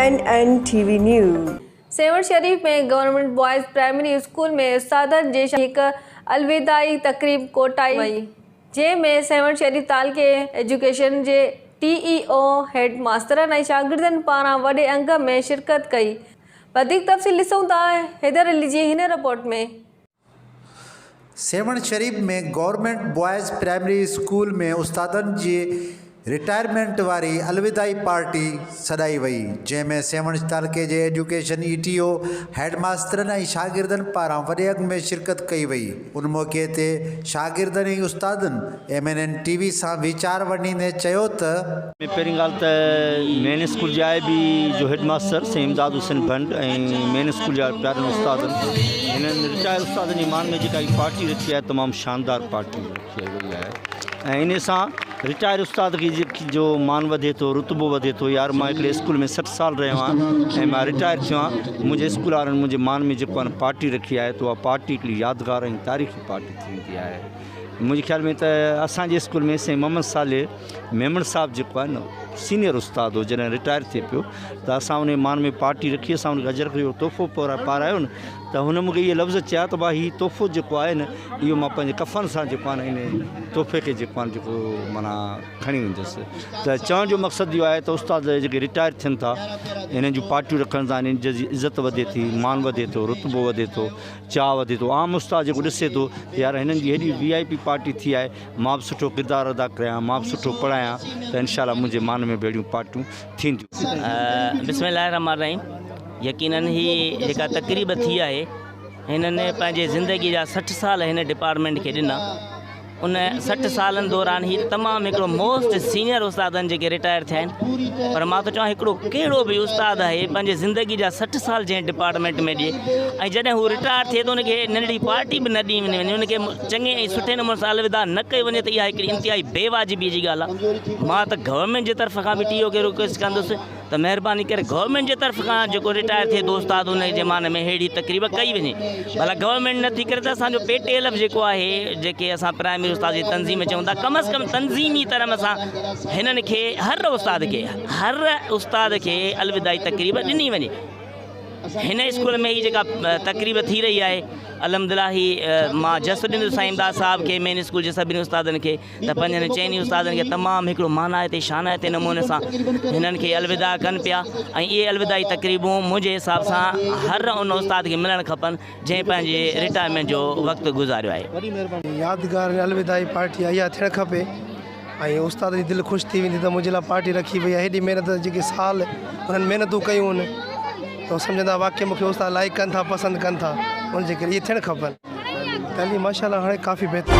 N N T V news. Sehwan Sharif ۾ government boys primary school ۾ استادن جي هڪ الوداعي تقريب ڪوٺائي وئي، جنهن ۾ سيوهڻ شريف تعلقي ايجوڪيشن جي ٽي اي او، هيڊ ماسترن ۽ شاگردن پاران وڏي انگ ۾ شرڪت ڪئي. وڌيڪ تفصيل ڏسون ٿا حيدر علي جي هن report ۾. Sehwan Sharif ۾ government boys primary school ۾ استادن جي رٽائرمينٽ واري الوداعي پارٽي سڏائي وئي، جنهن ۾ سيوهڻ تعلقي جي ايجوڪيشن اي ٽي او، هيڊ ماسترن ۽ شاگردن پاران وڏي انگ ۾ شرڪت ڪئي وئي. ان موقعي تي شاگردن ۽ استادن M N N T V سان ويچار ونڊيندي چيو ته. ۾ پهرين ڳالهه ته مين اسڪول جي آء بي جو هيڊ ماستر سائين امداد حسين ڀنڊ ۽ مين اسڪول جا پيارن استادن هنن رٽائر استادن جي مان ۾ جيڪا هي پارٽي رکي آهي تمام شاندار پارٽي رکي وئي آهي ۽ انهي سان رٽائر استاد کي جو مان وڌي ٿو رتبو وڌي ٿو يار مان هڪڙي اسڪول ۾ 60 سال رهيو آهيان ۽ مان رٽائر ٿيو آهيان منهنجي اسڪول وارن منهنجي مان ۾ جيڪو آهي پارٽي رکي آهي ته اها پارٽي هڪڙي يادگار ۽ تاريخي پارٽي ٿي ويندي آهي منهنجي خيال ۾ ته اسان جي اسڪول ۾ سائين محمد صالح ميمڻ صاحب جيڪو آهي نه سينئر استاد هو جڏهن رٽائر ٿئي پيو ته اسان ان مان ۾ پارٽي رکي اسان ان کي اجرڪ جو تحفو پارايو نه ته هن مونکي اهي لفظ چيا ته ڀاء هي تحفو جيڪو آهي نه اهو مان پنهنجي ڪفن سان جيڪو آهي نه ان تحفي کي جيڪو آهي جيڪو معنيٰ کڻي ويندس ته چوڻ جو مقصد اهو آهي ته استاد جيڪي رٽائر ٿين ٿا انهن جون پارٽيون رکڻ سان انهن جي عزت وڌي ٿي مان وڌي ٿو رتبو وڌي ٿو چاهه وڌي ٿو. عام استاد جيڪو ڏسي ٿو ته يار هنن جي هيڏي وي آء پي پارٽي ٿي آهي مان به سٺو ڪردار ادا ڪريان مان به سٺو پڙهايان ته انشاء الله منهنجي مان ۾ به اهڙيون پارٽيون ٿينديون. بسم الله الرحمٰن الرحيم يقينن هي جيڪا تقريب ٿي آهي هنن پنهنجي زندگي جا 60 سال هن ڊپارٽمينٽ کي ڏنا ان 60 سالن دوران هي تمام هڪڙو موسٽ سينئر استاد آهن جيڪي رٽائر ٿيا آهن پر مان ٿو چوان هڪڙو ڪهڙو به استاد آهي پنهنجي زندگي جا 60 سال جنهن ڊپارٽمينٽ ۾ ڏئي ۽ جڏهن هو رٽائر ٿئي ته ان کي ننڍڙي پارٽي به نه ڏني وڃي ان کي چڱي ۽ سٺي نموني سان الوداع نه ڪيو وڃي ته اها هڪڙي انتهائي بي واجبي جي ڳالهه آهي مان ته گورنمينٽ جي طرف کان به ٽي او کي رڪويسٽ ڪندس ته مهرباني ڪري گورنمينٽ جي طرف کان جيڪو رٽائر ٿئي ٿو استاد ان جي مان ۾ اهڙي تقريب ڪئي وڃي ڀلا گورنمينٽ نٿي ڪري ته اسان جو پي ٽي ايل ايف جيڪو آهي جيڪي اسان پرائمري استاد جي تنظيم چئون ٿا ڪم از ڪم تنظيمي طرح سان هنن کي هر استاد کي هر استاد کي الوداعي تقريب ڏني وڃي هن اسڪول ۾ هي جيڪا تقريب ٿي رهي آهي الحمدلله هي مان جس ڏيندس سائين امداد صاحب کي مين اسڪول جي سڀني استادن کي ته پنهنجن چئني استادن کي تمام هڪڙو مانائتي شانائتي نموني سان هنن کي الوداع ڪن پيا ۽ اهي الوداعي تقريبون منهنجي حساب سان هر ان استاد کي ملڻ کپن جنهن پنهنجي رٽائرمينٽ جو وقت گذاريو آهي. يادگار الوداعي پارٽي اها ٿيڻ کپي ۽ استاد جي دل خوش ٿي ويندي ته منهنجي لاء پارٽي رکي وئي آهي هيڏي محنت جيڪي سال انهن محنتون ڪيون آهن ته سمجهندا واقعي مونکي استاد لائيڪ ڪن ٿا پسند ڪن ٿا ان جي ڪري اهي ٿيڻ کپن. تعليم ماشاءالله هاڻي ڪافي بهتر.